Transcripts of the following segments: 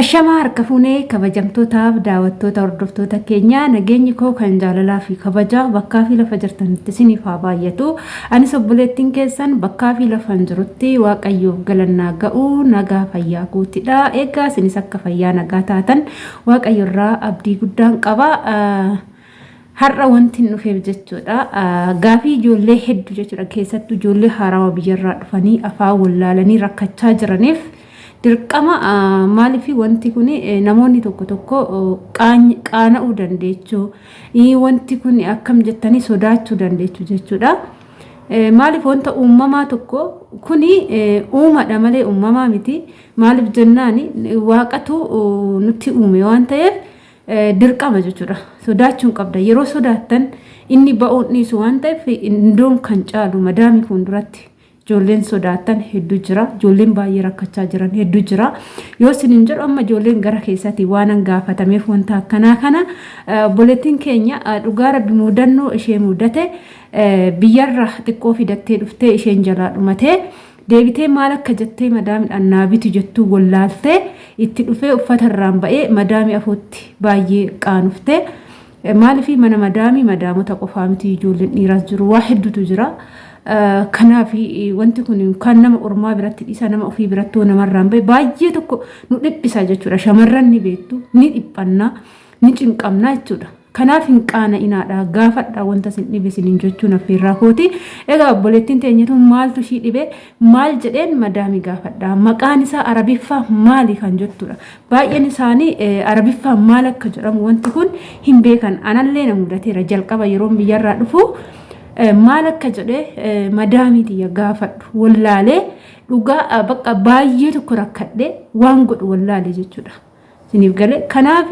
Ashamaa harka fuunee kabajamtootaaf daawwattoota hordoftoota keenyaa, nageenyi koo kan jaalalaa fi kabajaa bakkaa fi lafa jirtanitti isiniif haa baay'atu. Anis obboleettiin keessan bakkaa fi lafan jirutti Waaqayyoof galannaa ga'u nagaa fayyaa guutidha. Egaa isinis akka fayyaa nagaa taatan Waaqayyo irraa abdii guddaan qaba. Har'a wanti hin dhufeef jechuudha. Gaafii ijoollee hedduu jechuudha. Keessattuu ijoollee haarawaa biyyarraa dhufanii afaan wallaalanii rakkachaa jiraniif dirqama. Maaliif wanti kun namoonni tokko tokko qaana'uu dandeechuu, wanti kun akkam jettanii sodaachuu dandeechuu jechuudha. Maaliif wanta uumamaa tokko kuni uumadha malee uumamaa miti. Maaliif jennaan waaqatu nutti uume waan ta'eef dirqama jechuudha. Sodaachuu hin qabda. Yeroo sodaattan inni ba'uun dhiisu waan ta'eef indoon kan caalu madaamii fuulduratti ijoolleen sodaattan hedduu jira. Ijoolleen baay'ee rakkachaa jiran hedduu jira. Yoo isin hin jedhu amma ijoolleen gara keessatti waan an gaafatameef wanta akkanaa kana obboleettiin keenya dhugaa rabbi mudannoo ishee mudate biyyarra xiqqoo fidattee dhuftee isheen jalaa dhumatee deebitee maal akka jettee madaamidhaan naa bitu jettuu wallaaltee itti dhufee uffata irraan ba'ee madaamii afootti baay'ee qaanuftee. Maaliif mana madaamii madaamota qofaa miti, ijoolleen dhiiraas jiru, waa hedduutu jira. Kanaaf wanti kun kan nama ormaa biratti dhiisa, nama ofii biratti hoo namarraan ba'e baay'ee tokko nu dhiphisa jechuudha. Shamarran ni beektu, ni dhiphanna, ni cinqamna jechuudha. Kanaaf hin qaana'inaadha, gaafadha wanta isin dhibe isiniin jechuun affeerraa kooti. Egaa obboleettiin teenyatu maaltu ishii dhibe, maal jedheen madaamii gaafadha. Maqaan isaa Arabiffaa maali kan jettudha. Baay'een isaanii Arabiffaa maal akka jedhamu wanti kun hin beekan. Anallee na mudateera jalqaba yeroon biyyarraa dhufu maal akka jedhee madaamii tiyya gaafadhu wallaalee dhugaa bakka baay'ee tokko rakkadhee waan godhu wallaalee jechuudha. Isiniif galee kanaaf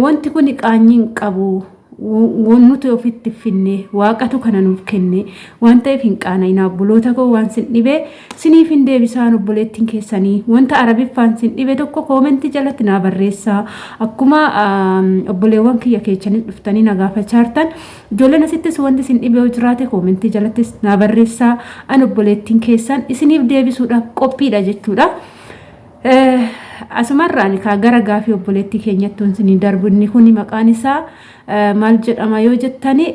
wanti kun qaanyii hin qabu. Nuti ofitti finne, waaqatu kana nuuf kenne waan ta'eef hin qaana'inaa obboloota koo. Waan sin dhibe siniif hin deebisaan obboleettiin keessanii. Wanta Arabiffaan sin dhibe tokko koomentii jalatti naa barreessaa. Akkuma obboleewwan kiyya keechanis dhuftanii na gaafachaa jirtan, ijoolleen asittis wanti sin dhibe yoo jiraate koomentii jalattis naa barreessaa, an obboleettiin keessan isiniif deebisuudhaaf qophiidha jechuudha. Asumarraan kaa gara gaafii obboleettii keenyatti wanti ni darbu, inni kun maqaan isaa maal jedhama yoo jettani,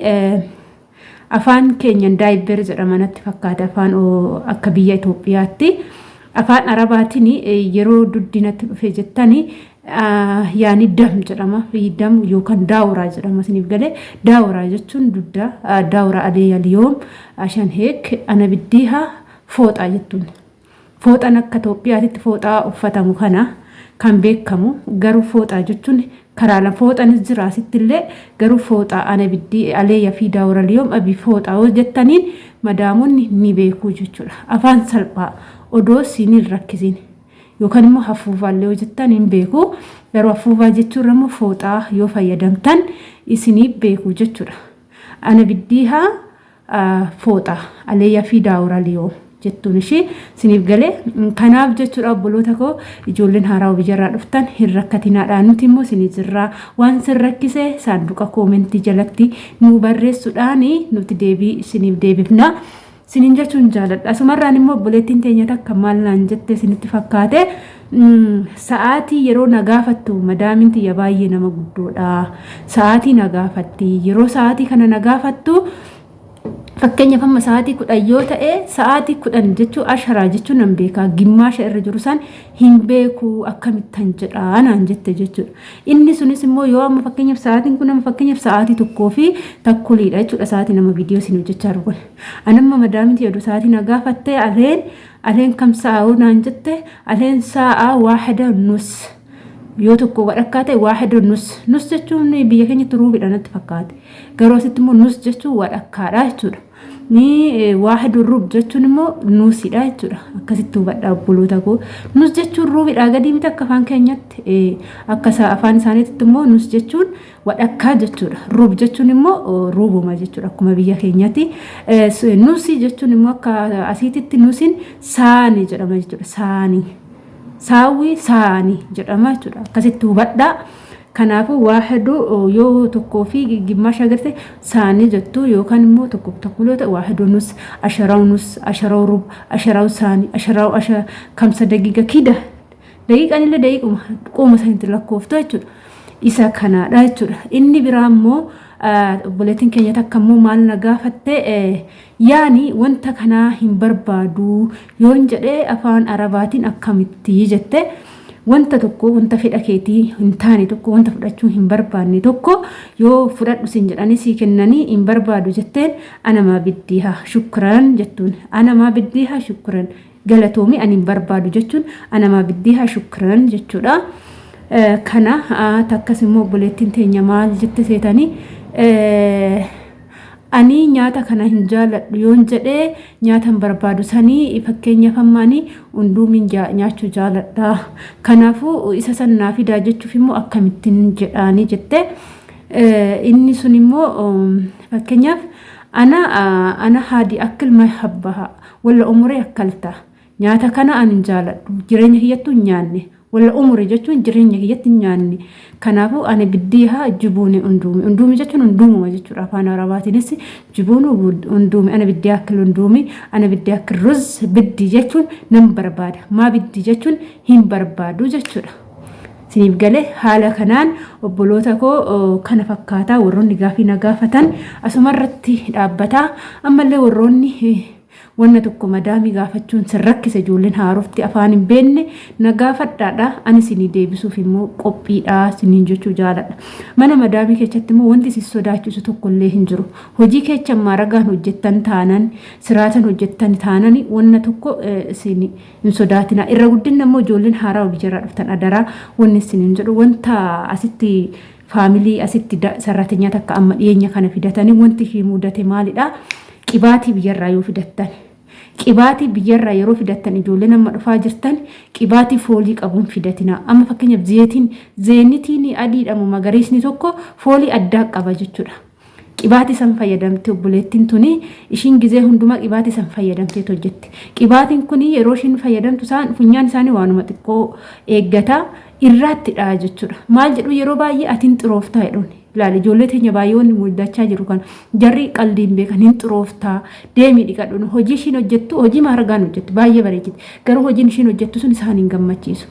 afaan keenyan diaper jedhama natti fakkaata, afaan akka biyya Itoophiyaatti. Afaan Arabaatiin yeroo duddinatti dhufe jettani yaani dam jedhama, dam yookaan daawuraa jedhama. Isiniif galee, daawuraa jechuun dudda daawuraa alee yaliyoom ashan heek ana biddiiha fooxaa jettuun. Fooxaan akka Itoophiyaatitti fooxaa uffatamu kana kan beekamu, garuu fooxaa jechuun karaa lama fooxanis jira asitti illee. Garuu fooxaa ana biddii aleeyya fi daawura liyoom abii fooxaa yoo jettaniin madaamonni ni beekuu jechuudha. Afaan salphaa odoo siin hin rakkisin yookaan immoo hafuufaallee yoo jettan hin beeku. Garuu hafuufaa jechuurra immoo fooxaa yoo fayyadamtan isinii beeku jechuudha. Ana biddiihaa fooxaa aleeyyaa fi daawura liyoo jettuun ishee isiniif galee. Kanaaf jechuudha obboloota koo, ijoolleen haaraa biyyarraa dhuftan hin rakkatinaadha, nuti immoo isinii jirraa. Waan sin rakkise saanduqa koomentii jalatti nu barreessuudhaan nuti deebii isiniif deebifna isiniin jechuun jaaladha. Asumarraan immoo obboleettiin teenya takka maal naan jette isinitti fakkaate? Sa'aatii yeroo na gaafattu madaamiin tiyya baay'ee nama guddoodha. Sa'aatii na gaafatti. Yeroo sa'aatii kana na gaafattu, fakkeenyaaf amma sa'aatii 10 yoo ta'e, sa'aatii 10 jechuun asharaa jechuun nan beekaa, gimmaasha irra jiru san hin beeku, akkamittan jedhaa naan jette jechuudha. Inni sunis immoo yoo amma fakkeenyaaf sa'aatiin kun amma fakkeenyaaf sa'aatii tokkoo fi takkuliidha jechuudha, sa'aatii nama viidiyoo isin hojjechaa jiru kun. Anamma madaamiin tiyya oduu sa'aatii na gaafatte aleen kam sa'aa naan jette, aleen sa'a waahida nus yoo tokko wadhakkaa ta'e, waahida nus. Nus jechuun biyya keenyatti ruubidha natti fakkaate, garuu asitti immoo nus jechuun wadhakkaadha jechuudha. Ni waahidu ruub jechuun immoo nuusidha jechuudha. Akkasitti hubadha obboloota koo. Nus jechuun ruubidha gadii miti akka afaan keenyatti, akka afaan isaaniitti immoo nus jechuun wadhakkaa jechuudha. Ruub jechuun immoo ruubuma jechuudha akkuma biyya keenyatti. Nuusii jechuun immoo akka asiititti nuusiin saanii jedhama jechuudha. Saanii. Saawwi saanii jedhama jechuudha. Akkasitti hubadhaa. Kanaafuu waahidu yoo tokkoo fi gimmaasha agarte saanii jettu, yookaan immoo tokkoof tokko yoo ta'e waahidu nus, asharaw nus, asharaw rub, asharaw saanii, asharaw kamsa dagiga kida. Daqiiqaan illee daqiiquma qooma sanitti lakkooftu jechuudha. Isa kanaadha jechuudha. Inni biraa immoo obboleettiin keenya takka immoo maal na gaafatte, yaani wanta kanaa hin barbaadu yoon jedhee afaan Arabaatiin akkamitti jette. Wanta tokko, wanta fedha keetii hin taane tokko, wanta fudhachuu hin barbaanne tokko yoo fudhadhu sin jedhanii sii kennanii hin barbaadu jetteen, أنا ما بديها شكرا jettuun. أنا ما بديها شكرا, galatoomi, ani hin barbaadu jechuun أنا ما بديها شكرا jechuudha. Kana takkas immoo obboleettiin teenya maal jette seetanii, ani nyaata kana hin jaaladhu yoon jedhee, nyaata hin barbaadu sanii, fakkeenyaaf amma ani unduumiin nyaachuu jaaladha, kanaafuu isa san naa fidaa jechuuf immoo akkamittiin jedhaanii jette. Inni sun immoo fakkeenyaaf أنا هادي أكل ما يحبها ولا عمري أكلتها, nyaata kana ani hin jaaladhu, jireenya kiyyattuu hin nyaanne, ولا عمري jechuun jireenya kiyyatti hin nyaanne, kanaafuu ani بديها جبن أندومي. أندومي jechuun unduumuma jechuudha afaan Arabaatiinis. جبن أندومي, أنا بدي أكل أندومي, أنا بدي أكل رز. بدي jechuun nan barbaada, ما بدي jechuun hin barbaadu jechuudha. Siniif galee? Haala kanaan obboloota koo, kana fakkaataa warroonni gaafii na gaafatan asumarratti dhaabbataa. Ammallee warroonni wanna tokko madaamii gaafachuun sin rakkise, ijoolleen haarofti afaan hin beekne, na gaafadhaadha, ani isinii deebisuuf immoo qophiidha isiniin jechuu jaaladha. Mana madaamii keessatti immoo wanti isin sodaachisu tokko illee hin jiru. Hojii keessa maaragaan hojjettan taanan, siraatan hojjettan taanan, wanna tokko isin hin sodaatina. Irra guddinna immoo ijoolleen haaraa biyyarraa dhuftan, adaraa wanni isin hin jedhu, wanta asitti faamilii asitti sarratinyaa takka amma dhiyeenya kana fidatanii wanti ishee mudate maalidha? Qibaatii biyyarraa yoo fidattan, qibaatii biyyarraa yeroo fidattan, ijoolleen amma dhufaa jirtan, qibaatii foolii qabuun fidatina. Amma fakkeenyaaf zeetiin zeenitiin adiidhamu magariisni tokko foolii addaa qaba jechuudha. Qibaatii san fayyadamte obboleettiin tuni, ishiin gizee hundumaa qibaatii san fayyadamtee hojjetti. Qibaatiin kun yeroo ishiin fayyadamtu isaan funyaan isaanii waanuma xiqqoo eeggata irraattidha jechuudha. Maal jedhu, yeroo baay'ee atiin xirooftaa jedhuun. Ilaali, ijoollee teenya baay'ee wanni mudachaa jiru kan jarri qaldiin beekan, hin xirooftaa, deemii dhiqadhu. Hojii ishiin hojjettu hojii maaragaan hojjettu, baay'ee bareechiti, garuu hojiin ishiin hojjettu sun isaan hin gammachiisu.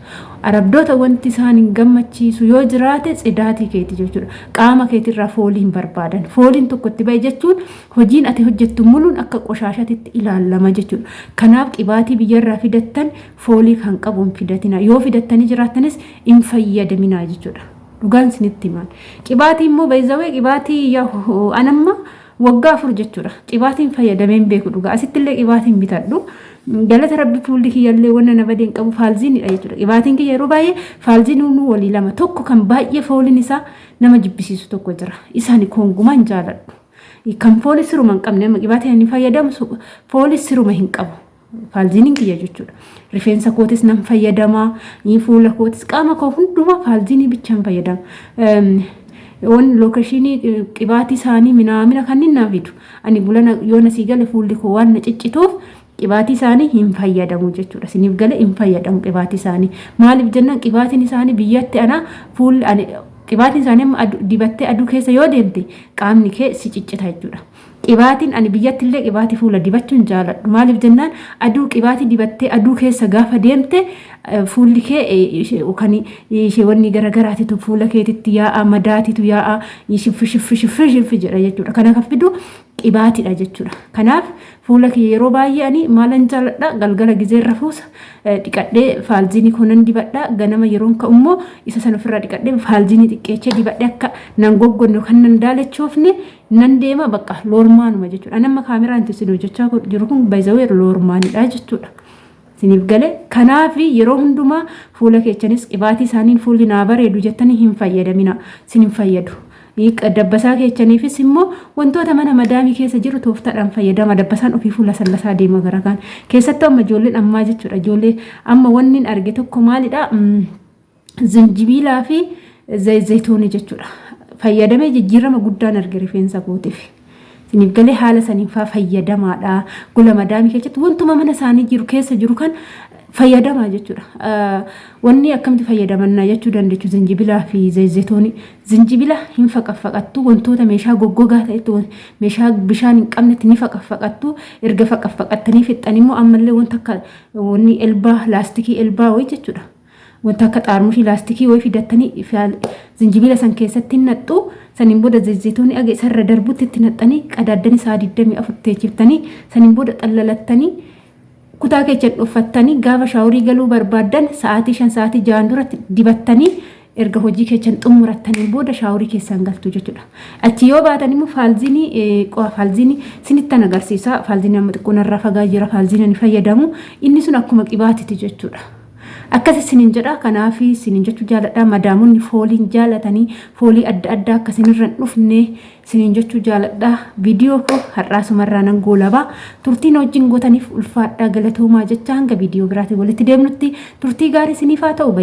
Arabdoota wanti isaan hin gammachiisu yoo jiraate tsidaatii keeti jechuudha. Qaama keetirraa foolii hin barbaadan. Fooliin tokko itti bahe jechuun hojiin ati hojjettu muluun akka qoshaashatitti ilaalama jechuudha. Kanaaf qibaatii biyyarraa fidattan foolii kan qabu hin fidatina. Yoo fidattanii jiraattanis hin fayyadaminaa jechuudha. Dhugaan isinitti himaan. Qibaatii immoo baay'izawee qibaatii anamma waggaa 4 jechuudha. Qibaatiin fayyadamee hin beeku dhugaa. Asitti illee qibaatiin bitadhu. Galata Rabbi, fuulli kiyyallee wanna na badeen qabu faalziinidha jechuudha. Qibaatiin kiyya yeroo baay'ee faalziin nu walii lama, tokko kan baay'ee fooliin isaa nama jibbisiisu tokko jira. Isaan kongumaan hin jaaladhu. Kan foolii siruma hin qabne, amma qibaatiin inni fayyadamu foolii siruma hin qabu. Faalziiniin kiyya jechuudha. Rifeensa kootis nan fayyadamaa, fuula kootis, qaama koo hundumaa faalziinii bichaan fayyadama. Wanni lookeeshinii qibaatii isaanii minaamina kanneen naa fidu. Ani bulana yoo nasii gale fuulli koo waan na ciccituuf qibaatii isaanii hin fayyadamu jechuudha. Isiniif gale? Hin fayyadamu qibaatii isaanii. Maaliif jennaan, qibaatiin isaanii biyyatti ana fuulli ani qibaatiin isaanii amma dibattee aduu keessa yoo deemte qaamni kee si ciccita jechuudha. Qibaatiin ani biyyatti illee qibaatii fuula dibachuun jaaladhu. Maaliif jennaan, aduu qibaatii dibattee aduu keessa gaafa deemte fuulli kee kan ishee wanni garagaraatitu fuula keetitti yaa'a, madaatitu yaa'a, shiffi shiffi shiffi shiffi jedha jechuudha. Kana kan fidu qibaatiidha jechuudha. Kanaaf fuula kiyya yeroo baay'ee ani maalan jaaladha, galgala gizee rafuusa dhiqadhee faalziinii koo nan dibadha. Ganama yeroon ka'u immoo isa sana ofirraa dhiqadhee faalziinii xiqqeechee dibadhee akka nan goggonne kan nan daalachoofne nan deema, bakka loormaanuma jechuudha. Ani amma kaameraan itti isin hojjechaa jiru kun bayzawee loormaanidha jechuudha. Isiniif galee? Kanaaf yeroo hundumaa fuula keessanis qibaatii isaaniin fuulli naa bareedu jettanii hin fayyadamina, isin hin fayyadu. Dabbasaa keessaniifis immoo wantoota mana madaamii keessa jiru tooftaadhaan fayyadama. Dabbasaan ofii fuula sallasaa deema gara kaan. Keessattuu amma ijoolleen ammaa jechuudha. Ijoollee amma wanni hin arge tokko maalidha? Zinjibiilaa fi zayitoonii jechuudha. Fayyadamee jijjiirama guddaan arge rifeensa kootiif. Isiniif galee? Haala saniin faa fayyadamaadha. Gola madaamii keessatti wantuma mana isaanii jiru keessa jiru kan fayyadamaa jechuudha. Wanni akkamitti fayyadamannaa jechuu dandeechu, zinjibilaa fi zayitoonii. Zinjibila hin faqaffaqattu, wantoota meeshaa goggogaa ta'etti, meeshaa bishaan hin qabnetti ni faqaffaqattu. Erga faqaffaqattanii fixxan immoo ammallee wanta akka wanni elbaa, laastikii elbaa wayii jechuudha. Wanta akka xaarmushii laastikii wayii fidattanii zinjibiila san keessatti hin naxxu. Saniin booda zayitoonni aga isarra darbutti itti naxxanii qadaaddanii sa'a 24 teechiftanii saniin booda xallalattanii kutaa keessan dhoffattanii gaafa shaaworii galuu barbaaddan sa'aatii 5 sa'aatii 6 duratti dibattanii erga hojii keessan xumurattaniin booda shaaworii keessan galtu jechuudha. Achi yoo baatan immoo faalziinii qo'a faalziinii sinittan agarsiisa. Faalziinii amma xiqqoo narraa fagaa jira faalziinii ani fayyadamu inni sun akkuma qibaatiti jechuudha. Akkas isinin jedha kanaaf isinin jechuu jaaladha madaamonni fooliin jaalatanii foolii adda addaa akka isinirra hin dhufne isinin jechuu jaaladha. Viidiyoo koo har'aa sumarraa nan goolaba. Turtii na wajjin gootaniif ulfaadhaa galatoomaa jecha hanga viidiyoo biraatiin walitti deemnutti turtii gaarii isiniif haa ta'u.